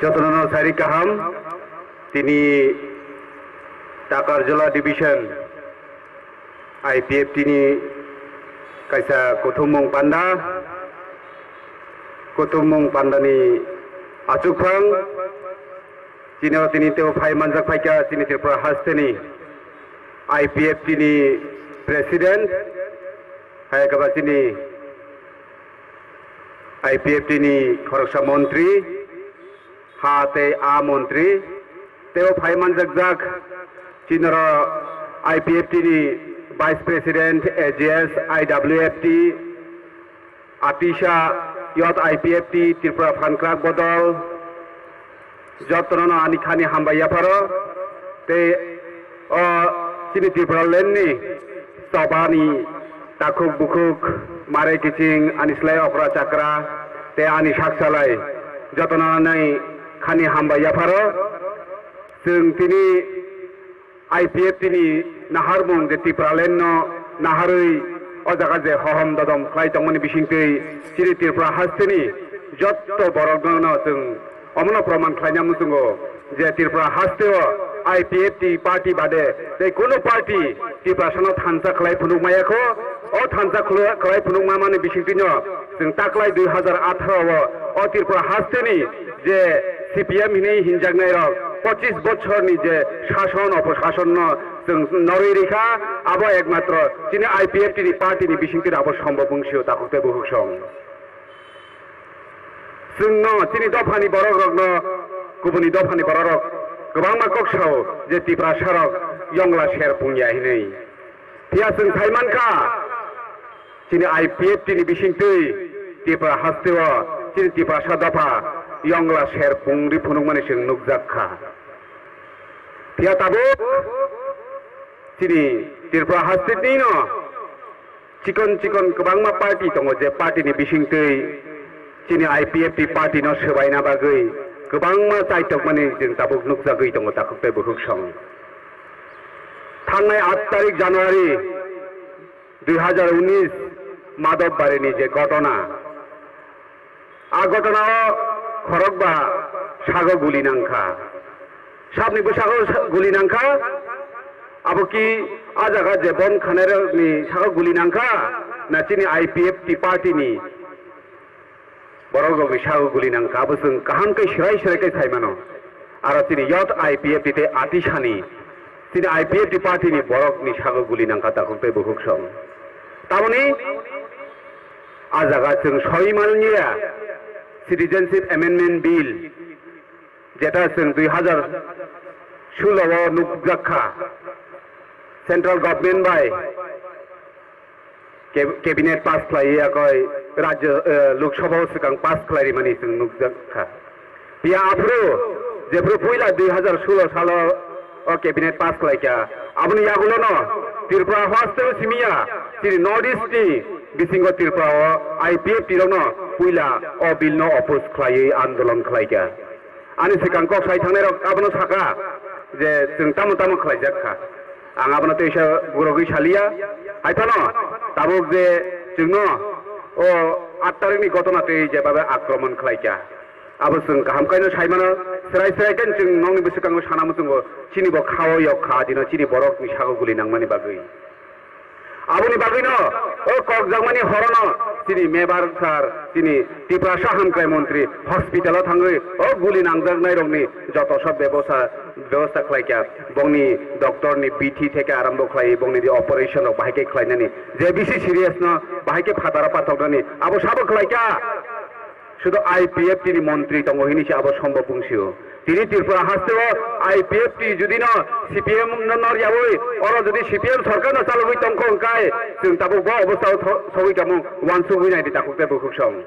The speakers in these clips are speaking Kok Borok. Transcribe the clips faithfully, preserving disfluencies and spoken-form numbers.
Jotono no sari kaham, tini Takarjala Division I P F T ni kaisa kuthumung panda, kuthumung panda ni achukphang, chini o tini teo phai manjak phaikha chini Tripura hasteni I P F T ni President, hai kaba chini I P F T ni khoroksa montri, ha tei a montri, teo phai manjakjak chinoro I P F T ni Vice President, A G S, I W F T, Atisa, Youth I P F T, Tripura Phan Kwrak Bodol, jotono no ani khani hambai yapharo, tei o chini Tripura land ni chobani takhuk bukhuk, mare kiching, ani slai okra chakra, tei ani saksalai, jotono ani khani hambai yapharo. Chwng tini I P F T ni naharmung je Tipraland no naharwi o jaga je hohom dodom khlai tongmani bisingtwi chini Tripura hasteni jotto borokno no chwng omono proman khlaina muchungo je Tripura hasteo I P F T party bade tei kunu party Tiprasano thansa khlai phunuk maya kho. O thansa khlo-, khlai phunuk mamani bisingtwino chwng taklai dui hazar atharo o, o Tripura hasteni je C P M hinwi hinjaknairok pochis bochorni je sason, oposasonno chwng norwi rikha, abo ekmatro chini I P F T ni party ni bisingtwi abo sombob wngsio takhuk tei bukhuk song. Chwngno chini dophani borokrokno kubuni dophani borokrok kwbangma kok sao je Tiprasarok yongla ser pungya hinwi. Phiya chwng sai mankha, chini I P F T ni bisingtwi Tripura hasteo chini Tiprasa dopha yongla ser pungri phunukmani chwng nukjak kha. Phiya tabuk chini Tripura hasteni no chikon chikon kwbangma party tongo, je party ni bisingtwi chini I P F T party no swbaina bagwi kwbangma chaitokmani chwng tabuk nukjagwi tongo takhuk tei bukhuk song. Thangnai aat tarik January dui hazar unis Madhobbarini je ghotona, a ghotona o khorokba sago guli nangkha, sabni bwsago sa-, guli nangkha, abo ki a jaga je bom khanairokni sago guli nangkha, na chini I P F T party ni borok rokni sago guli nangkha, abo chwng kaham khe swrai swrai khe sai mano. Aro chini Youth I P F T tei Atisani chini I P F T party ni borok ni sago guli nangkha takhuk tei bukhuk song. Tamoni a jaga chwng soi manliya Citizenship Amendment Bill, jeta chwng dui hazar sulo o nukjak kha, Central Government bai Cab-, cabinet pass khlai yakoi rajyo, eh, Lok Sabha o swkang pass khlai rimani chwng nukjak kha. Phiya aphuru jephuru puila dui hazar sulo salo o cabinet pass khlai kha, aboni yagulo no Tripura hasteo simiya chini North East ni bisingo Tripura o I P F T rok no puila o bill no oppose khlaiwi andolon khlai kha. Ani swkang kok sai thangnairok abono saka je chwng tamo tamo khlaijak kha. Ang abono teisa gurogwi saliya. Hai phano tabuk je chwngno o aat tarikni ghotona twi jebabe akromon khlaikha, abo chwng kaham khaino sai mano. Srai srai khe chwng nokni bwswkango sana muchungo chini bo khao yok kha, dino chini borokni sago guli nangmani bagwi. Aboni bagwino o kokjakmani horono chini mebar sir, chini Tiprasa hamkrai montri hospital o thangwi o guli nangjaknairokni joto sob bebosta, bebosta khlaikha. Bongni doctor ni bithi theke arambo khlai, bongni di operation rok bahai khe khlainani, je bisi serious no bahai khe phataro pathoknani abo sabo khlaikha. Sudo I P F T ni montri tongo hini se abo sombo pungsio. Tini Tripura hasteo I P F T judi no C P M no nor yawi, oro judi C P M sorkar no chalogwi tongkho hwnkhe, chwng tabuk bo obostha o tho-, sogwi kamung wansugwi nai di takhuk tei bukhuk song.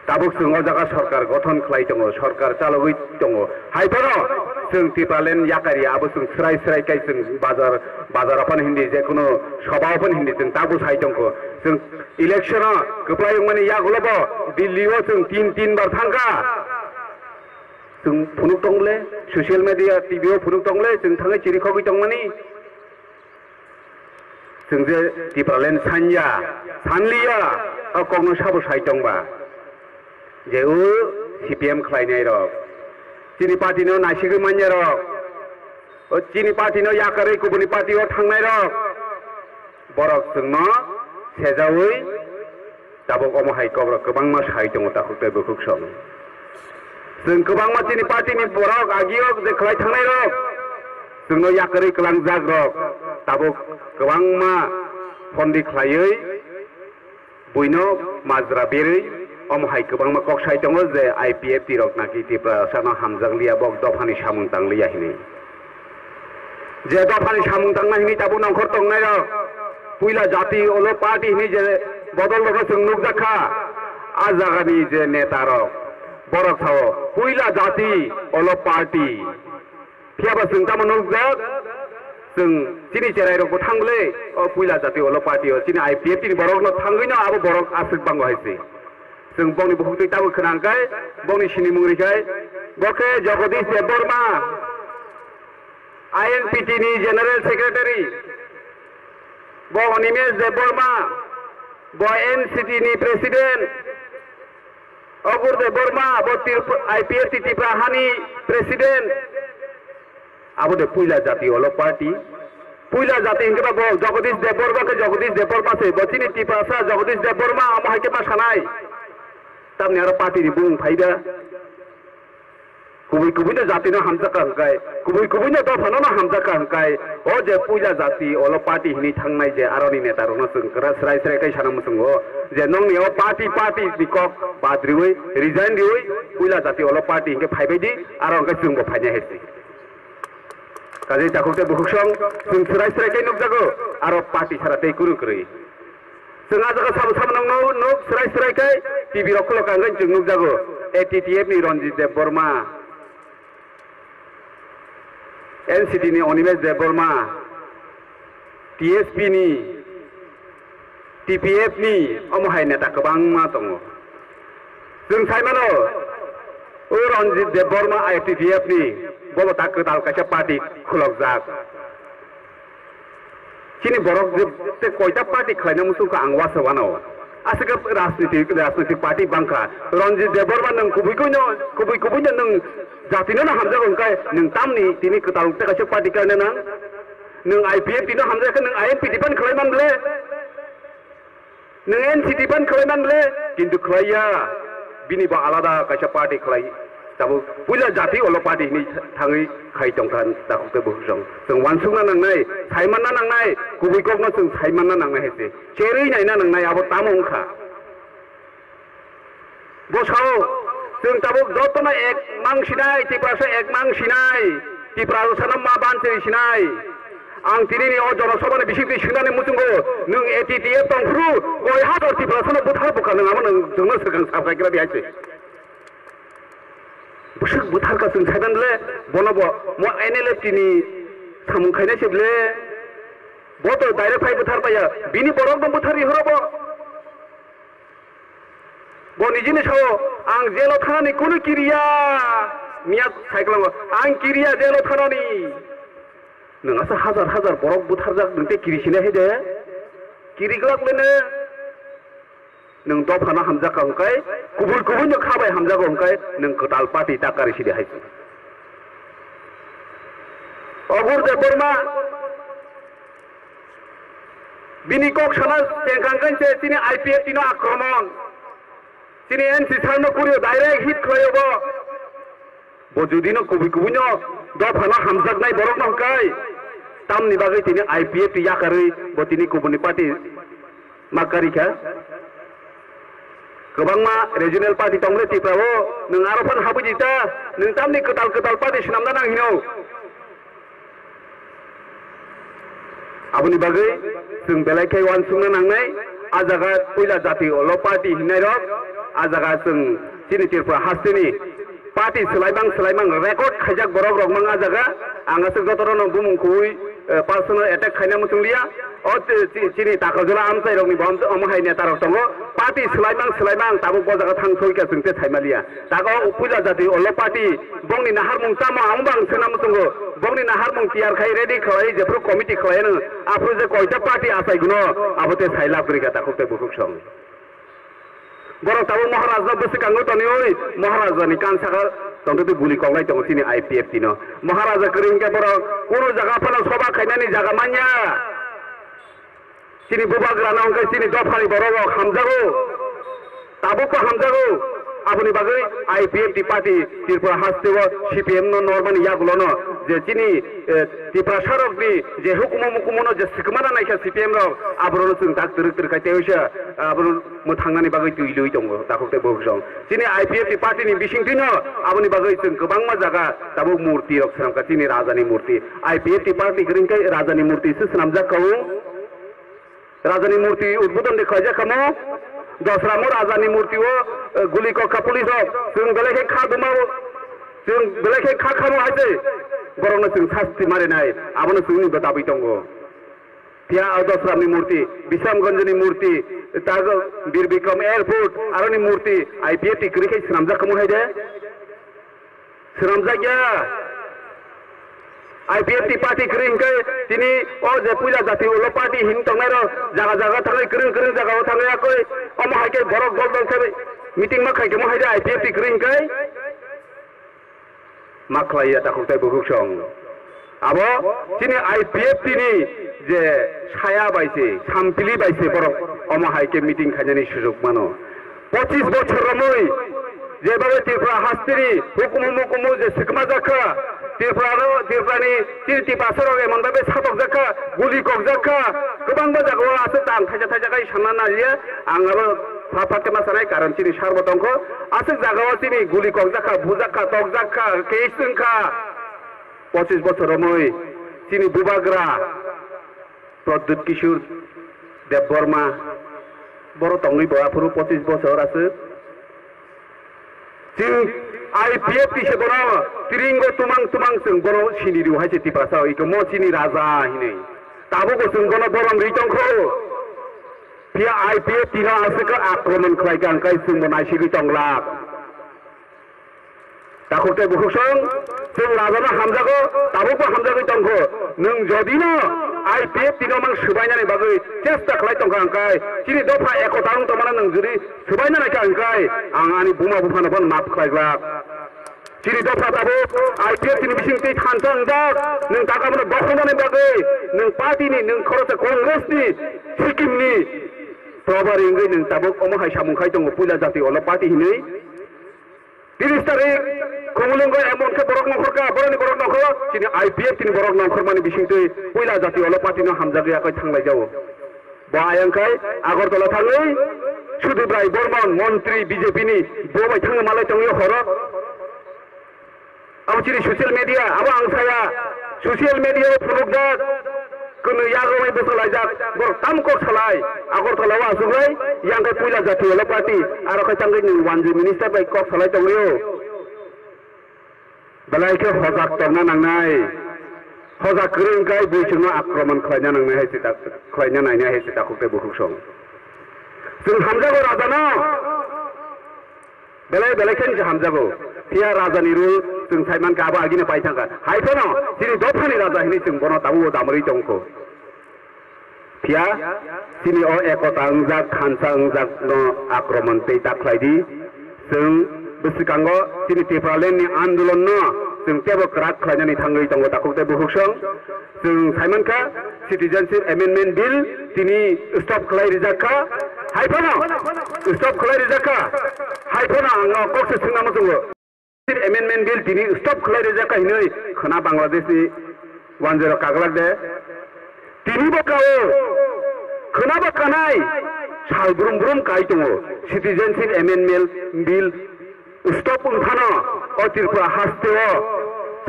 Tabuk chwng o jaga sorkar gothon khlai tongo, sorkar chalogwi tongo. Hai phano chwng Tipraland yakari abo chwng srai srai kai chwng bazar, bazar o phano hindi, je kunu soba o phano hindi chwng tabuk sai tongkho. Chwng Election o kwplai wngmani yagulo bo Delhi o chwng tin, tin bar thangkha. Chwng phunuk tongle, social media, T V o phunuk tongle, chwng thangwi chirikhogwi tongmani. Chwng je Tipraland sanya, sanliya, o kokno sabo sai tongba. Je o C P M khlainairok, chini party no naisigwi manyairok, o chini party no yakarwi kubuni party o thangnairok, borok chwngno sejaui tabuk omo hai kokrok kwbangma sai tongo takhuk tei bukhuk song. Chwng kwbangma chini party ni borok agio je khlai thangnairok chwngno yakarwi kwlangjakrok tabuk kwbangma phondi khlaiwi buino majra berwi omo hai kwbangma kok sai tongo je I P F T rok naki Tiprasano hamjakliya, bok dophani samung tangliya hinwi. Je dophani samung tangna hinwi tabuk nongkhor tongnairok puila jati olo party hinwi je bodol rokno chwng nukjakha, a jagani je neta rok borok sao puila jati olo party. Phiya ba chwng tamo nukjak, chwng chini cherai rokbo thang le, o puila jati olo party o chini I P F T ni borok no thangwi no abo borok aswk bango hai se. Chwng bokni bukhuk twi tabuk khna hwnkhe bokni sinimung rikhe bo khe Jagadish Debbarma, I N P T ni General Secretary, bo Animesh Debbarma, bo N C T ni President, Agur Debbarma, bo Trip-, I P F T Tipra hani President, abo de puila jati olo party. Puila jati hinkhe ba bo Jagadish Debbarma khe Jagadish Debbarma se, bo chini Tiprasa Jagadish Debbarma amo hai khe ma sanai. Tamni aro party ni bumung phaida. Kubui kubui no jati no hamjak ka hwnkhe, kubui kubui no dopha no hamjak ka hwnkhe, o je puila jati olo party hinwi thangnai je aroni neta rokno chwng kwrak srai srai khe sana muchungo je nongni o party party ni kok bad riwi resign riwi puila jati olo party hinkhe phaibai di, aro hwnkhe chwngbo phainai hai se. Kajai takhuk tei bukhuk song chwng srai srai khe nukjago, aro party sara tei kwrwi kwrwi. Chwng ah jaga sabo sabo nokno nuk srai srai khe T V rok khulok kangkhe chwng nukjago. A T T F ni Ranjit Debbarma, N C T ni Animesh Debbarma, T S P ni, T P F ni omo hai neta kwbangma tongo. Chwng sai mano, o Ranjit Debbarma I T T F ni, bobo ta kwtal kaisa party khulokjak. Chini borok je, je koita party khlaina muchungkha ang uansuk wano. Aswk rajniti, rajniti party bangkha. Ranjit Debbarma nwng kubui kuino, kubui kubuino nwng jatino no hamjago hwnkhe nwng tamni tini kwtal tei kaisa party khlaina nang? Nwng I P F T no hamjakhe nwng I N P T ban khlai man ble? Nwng N C T ban khlai man le, kintu khlai ya. Bini bo alada kaisa party khlai. Tabuk puila jati olo party hinwi thangwi khai tongkha takhuk tei bukhuk song. Chwng uansukna nangnai, saimanna nangnai, kubui kokno chwng saimanna nangnai hai se. Cherwi naina nangnai abo tamo wngkha. Bo sao, chwng tabuk jotono ek mang sinai, Tiprasa ek mang sinai, Tiprasano ma ban chiri sinai. Ang tinini o jonosabhani bisingtwi swngnani muchungo, nwng A T T F tongphuru, koi hajar Tiprasano buthar bukha nwng amo nwng chwngno swkang saphai kira di hai se. Bwswk buthar ka chwng saiban le, bono bo mo N L F T ni samung khainai se ble, bo to direct phai buthar paiya, bini borokno buthar rihoro bo. Bo nijini sao, "Ang jelo thanani kunu kiriya." Miya sai kwlango, "Ang kiriya jelo thanani." Nwng asa hajar hajar borok butharjak, nwng tei kiri sinai hai de? Kiri glak le nw. Nwng dophano hamjak ka hwnkhe, kubui kubui no kha bai hamjago hwnkhe, nwng kwtal party ta kari sidi hai se. Agur Debbarma, bini kok sana chengkang khe se chini I P F T no akromon. Chini N C sir no kurio direct hit khlaio bo. Bo jodi no kubui kubui no dophano hamjaknai borok no hwnkhe, tamni bagwi tini I P F T yakarwi bo tini kubuni party ma kari kha. Kwbangma regional party tongmani Tripura o, nwng aro phano habwi di ta, nwng tamni kwtal kwtal party swnamna nang hino. Aboni bagwi chwng belai khe uansukna nangnai, a jaga puila jati olo party hinnairok, a jaga chwng chini Tripura hasteni party swlaimang swlaimang record khaijak borok rok mang a jaga, ang aswk jotono bumung kubui, eh, personal attack khaina muchung liya, o chi-, chi-, chini Takarjala amchai rokni bo omo hai neta rok tongo, party swlaimang swlaimang tabuk bo jaga thang soi kha chwng tei saima liya. Tago puila jati olo party, bongni naharmung tamo ang bang sena muchungo, bongni naharmung tiyar khai ready khlai, jephru committee khlai ano, aphru je koita party achai guno, abo te sai lab gri kha takhuk tei bukhuk song. Borok tabuk Maharaj no bwswkango toniwi Maharaj ni kan saka tongtwi guli koklai tongo chini I P F T no. Maharaja kwrwi hinkhe borok kunu jaga phano soba khainani jaga manya. Chini bubagra no hwnkhe chini dophani borok rok hamjago. Tabuk bo hamjago. Aboni bagwi I P F T party Tripura haste o C P M no normani yagulo no je chini, eh, Tiprasa rok ni je hukumu mukumu no je swkmana naikha C P M rok aborok no chwng tak twrwk twrwk khai tei oisa aborok mwthangnani bagwi twi lwi tongo takhuk tei bukhuk song. Chini I P F T party ni bisingtwi no aboni bagwi chwng kwbangma jaga tabuk murti rok swnamkha chini raja ni murti. I P F T party kwrwi khe raja ni murti se swnamjak kha o. Raja ni murti udbodon de khlaijak kha mo. Dosra mo raja ni murti o, eh, guli kokha police rok. Chwng belai khe kha duma o. Chwng belai khe kha kha mo hai se. Borok no chwng sasti mari nai. Abono chwngni bo dabi tongo. Phiya o Dosramni murti, Bisramganjni murti, tago Bir Bikram Airport, aroni murti I P F T kwrwi khe swnamjak kamo hai de? Swnamjak ya. I P F T party kwrwi hwnkhe tini o je puila jati ulo party hin tongnai rok jaga jaga thangwi kwrwng kwrwng jaga o thangwi yakwi omo hai khe borok dol dol khe meeting ma khai khe mo hai de I P F T kwrwi hwnkhe? Ma khlai ya takhuk tei bukhuk song. Abo chini I P F T ni je saya bai se, sampili bai se borok omo hai khe meeting khainani sujuk mano. Pochis bochor romwi je babe Tripura hasteni hukumu mukumu je sikma jakha, Tripura ro, Tripura ni chini Tiprasa rok emon babe satok jakha, guli kok jakha, kwbangma jaga o aswk tang thaisa thaisa khai sanna naliya. Ang abo pha pha khe ma sanai, karon chini sar bo tongkho. Aswk jaga o chini guli kokjak kha, bujak kha, tokjak kha, case wng kha. Pochis bochor romwi chini bubagra Pradyut Kishore Debbarma, boro tongwi bo aphuru pochis bochor aswk. Chwng I P F T se bono tiringo tumang tumang chwng bono sini rw hai se Tiprasa rok iko mo chini raja hinwi. Tabukbo chwng bono borom rwi tongkho. Phiya I P F T no aswk khe akromon khlai kha, hwnkhe chwngbo naisigwi tong glak. Takhuk tei bukhuk song, chwng rajano hamjago, tabukbo hamjagwi tongkho. Nwng jodi no I P F T no mang swbainani bagwi chesta khlai tongkha, hwnkhe chini dopha ekota wng tongmano nwng jodi swbaina naikha, hwnkhe ang ani buma buphano bono map khlai glak. Chini dopha tabuk I P F T ni bising twi thansa wngjak, nwng taka bono dokhonani bagwi, nwng party ni, nwng khoroksa Congress ni, Sikkim ni probari wngwi nwng tabuk omo hai samung khai tongo, puila jati olo party hinwi. Tiris tarik Khumulwngo emon khe borok nongkhor kha, boroni borok nongkhor, chini I P F T ni borok nongkhormani bising twi puila jati olo party no hamjagwi akhoi thanglai jao. Bo ayang khai Agartala thangwi Sudip Rai Bormon, montri B J P ni, bo bai thangwi malai tongwi horo. Abo chini social media, abo ang saya, social media o phunukjak, kwnwi yagwi bwsalaijak, borok tamo kok salai, Agartala o achuklai, yang khai puila jati olo party, aro khai tangwi nwng wanjwi minister bai kok salai tongwi o. Belai khe hojak tongna nangnai. Hojak kwrwi wngkha bui chwngno akromon khlaina nangnai hai se ta, khlaina nainai hai se takhuk tei bukhuk song. Chwng hamjago rajano. Belai belai khe se hamjago. Phiya rajani rule chwng sai mankha abo agini pai thangkha. Hai phano chini dophani raja hinwi chwng bono tabuk o damrwi tongkho. Phiya chini o ekota wngjak, thansa wngjak no akromon tei ta khlai di. Chwng bwswkango chini Tipraland ni andolon no chwng teibo kwrak khlainani thangwi tongo takhuk tei bukhuk song. Chwng sai mankha Citizenship Amendment Bill tini stop khlai rijak kha. Hai phano stop khlai rijak kha. Hai phano ang o kok se swngna muchungo. Amendment Bill tini stop khlai rijak kha hinwi khwna Bangladesh ni wanjero kaglak de. Tini bo kao khwna ba kanai sal brum brum kai tongo. Citizenship Amendment Bill stop wng phano o Tripura haste o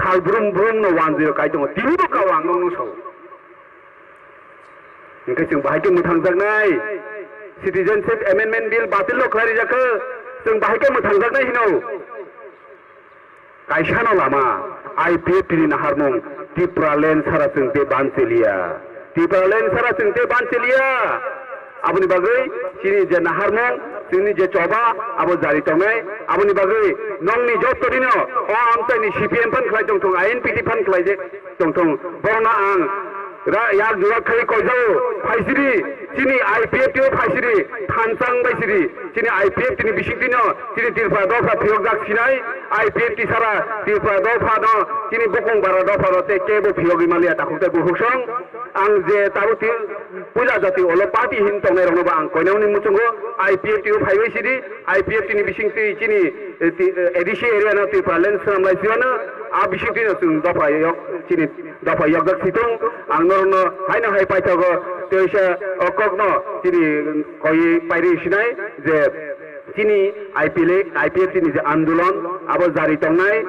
sal brum brum no wanjero kai tongo. Tini bo kao ang nokno sao. Hingke chwng bahai khe mwthangjaknai. Citizenship Amendment Bill batil no khlai rijak khe chwng bahai khe mwthangjaknai hino. Kaisa no lama, I P F T ni naharmung, Tipraland sara chwng tei ban cheliya. Tipraland sara chwng tei ban cheliya. Aboni bagwi chini je naharmung, chini je choba, abo jari tongnai. Aboni bagwi nongni joto dino o amchaini C P M phan khlai tongthung, I N P T phan khlai je tongthung. Borokno ang ra-, yak jurak khai koijao, phaisiri, Chini I P F T o phaisiri, thanchang baisiri, chini I P F T ni bisingtwi no, chini Tripura dopha phiyokjak sinai, I P F T sara Tripura dopha no, chini bukung bara dopha no tei kebo phiyogwi maliya takhuk tei bukhuk song. Ang je tabuk ti puila jati olo party hin tongnai rokno bo ang koinani muchungo I P F T o phaibai sidi, I P F T ni bisingtwi chini, eh, ti-, eh, A D C area no Tripura land swnam lai siyano, a bisingtwi no chwng dopha yok, chini dopha yokjak situng, ang norokno haino hai paithago teisa o kokno chini koi pairi sinai je chini I P L A, I P F T ni je andolon abo jari tongnai,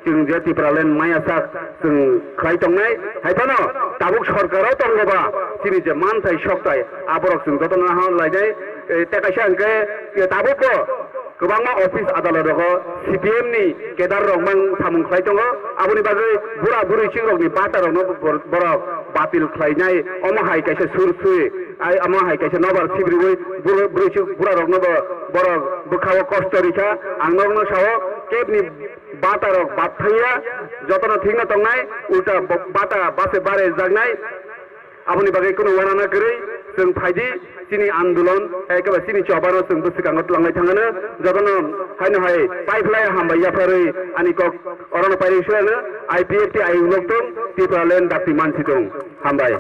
chwng je Tipraland maya sak chwng khlai tongnai, hai phano tabuk sorkar o tongo ba chini je manthai sokthai aborok chwng jotono naharlainai, eh, tei kaisa hwnkhe, eh, tabukbo kwbangma office adalat rogo C P M ni kedar rok mang samung khlai tongo, aboni bagwi bura buri chwng rokni bata rokno bor-, borok batil khlainai, omo hai kaisa sur sui, ai omo hai kaisa nobar sibriwi bur-, buri chwng bura rokno bo borok bwkhao kosto rikha, ang norokno sao kebni bata rok bat thangya, jotono thikno tongnai, ulta bo-, bata base bare jaknai. Aboni bagwi kunu uanana kwrwi chwng phaidi, chini andolon, ekeba chini chobano chwng bwswkango twlanglai thangano, jotono haino hai paiphlai hambai yapharwi ani kok orono pairi swrano, I P F T ayung nok tong, Tipraland dakti mansi tong. Hambai.